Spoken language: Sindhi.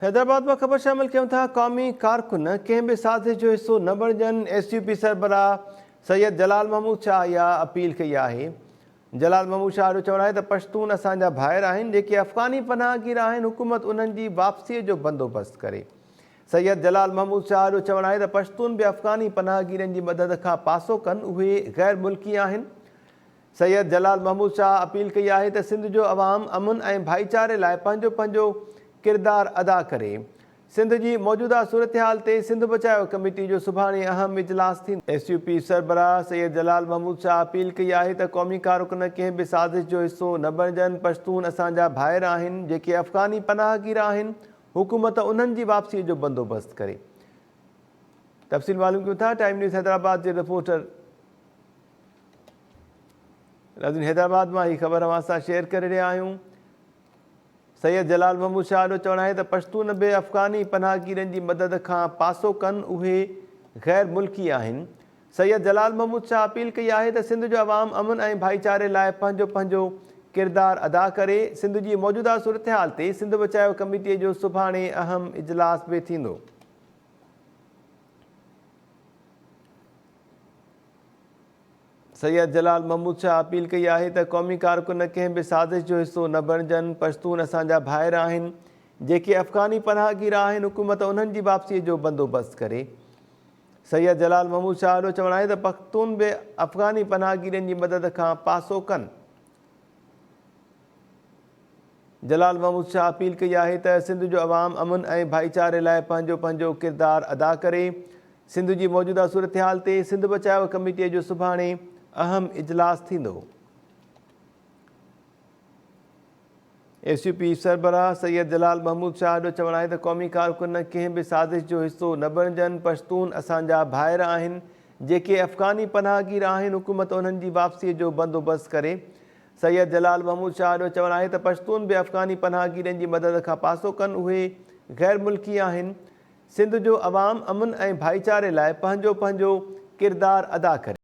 حيدرآباد مان خبر شامل ڪيون ٿا قومي ڪارڪن ڪنهن به سازش جو حصو نه بڻجن، ايس يو پي سربراهه سيد جلال محمود شاهه اها اپيل ڪئي آهي. جلال محمود شاهه جو چوڻ آهي ته پشتون اسان جا ڀائر آهن، جيڪي افغاني پناهگير آهن حڪومت انهن جي واپسي جو بندوبست ڪري. سيد جلال محمود شاهه جو چوڻ آهي ته پشتون به افغاني پناهگيرن جي مدد کان پاسو ڪن، اهي غير ملڪي آهن. سيد جلال محمود شاهه اپيل ڪئي آهي ته سنڌ جو عوام امن ۽ ڀائيچاري لاء پنهنجو پنهنجو ڪردار ادا ڪري. سنڌ جي موجوده صورتحال تي سنڌ بچايو ڪميٽي جو سڀاڻي اهم اجلاس ٿيندو. ايس يو پي سربراهه سيد جلال محمود شاهه اپيل ڪئي آهي ته قومي ڪارڪن ڪنهن به سازش جو حصو نه بڻجن، پشتون اسان جا ڀائر آهن، جيڪي افغاني پناهگير آهن، حڪومت انهن جي واپسي جو بندوبست ڪري. تفصيل معلوم ڪيون ٿا ٽائيم نيوز حيدرآباد جي رپورٽر. ناظرين حيدرآباد مان هي خبر اوهان سان شيئر ڪري رهيا آهيون. سيد جلال محمود شاهه جو چوڻ آهي ته پشتون به افغاني پناهگيرن جي مدد کان پاسو ڪن اهي غير ملڪي آهن. سيد جلال محمود شاهه اپيل ڪئي آهي ته سنڌ جو عوام امن ۽ ڀائيچاري لاء پنهنجو پنهنجو ڪردار ادا ڪري. سنڌ جي موجوده صورتحال تي سنڌ بچايو ڪميٽي جو سڀاڻي اهم اجلاس به ٿيندو. سيد جلال محمود شاهه اپيل ڪئي آهي ته قومي ڪارڪن ڪنهن به سازش جو حصو نه بڻجن، پشتون اسان جا ڀائر آهن، جيڪي افغاني پناهگير آهن حڪومت انهن جي واپسي جو بندوبست ڪري. سيد جلال محمود شاهه جو چوڻ آهي ته پختون به افغاني پناهگيرن جي مدد کان پاسو ڪن. جلال محمود شاهه اپيل ڪئي آهي ته سنڌ جو عوام امن ۽ ڀائيچاري لاء پنهنجو پنهنجو ڪردار ادا ڪري. سنڌ جي موجوده صورتحال تي سنڌ بچايو ڪميٽي جو سڀاڻي اهم اجلاس ٿيندو. ايس يو پي سربراهه سيد جلال محمود شاهه جو چوڻ آهي ته قومي ڪارڪن ڪنهن به سازش جو حصو نه بڻجن، پشتون اسان جا ڀائر آهن، جيڪي افغاني پناهگير آهن حڪومت انهن جي واپسي جو بندوبست ڪري. سيد جلال محمود شاهه جو چوڻ آهي ته پشتون به افغاني پناهگيرن جي مدد کان پاسو ڪن، اهي غير ملڪي آهن، سنڌ جو عوام امن ۽ ڀائيچاري لاء پنهنجو پنهنجو ڪردار ادا ڪري.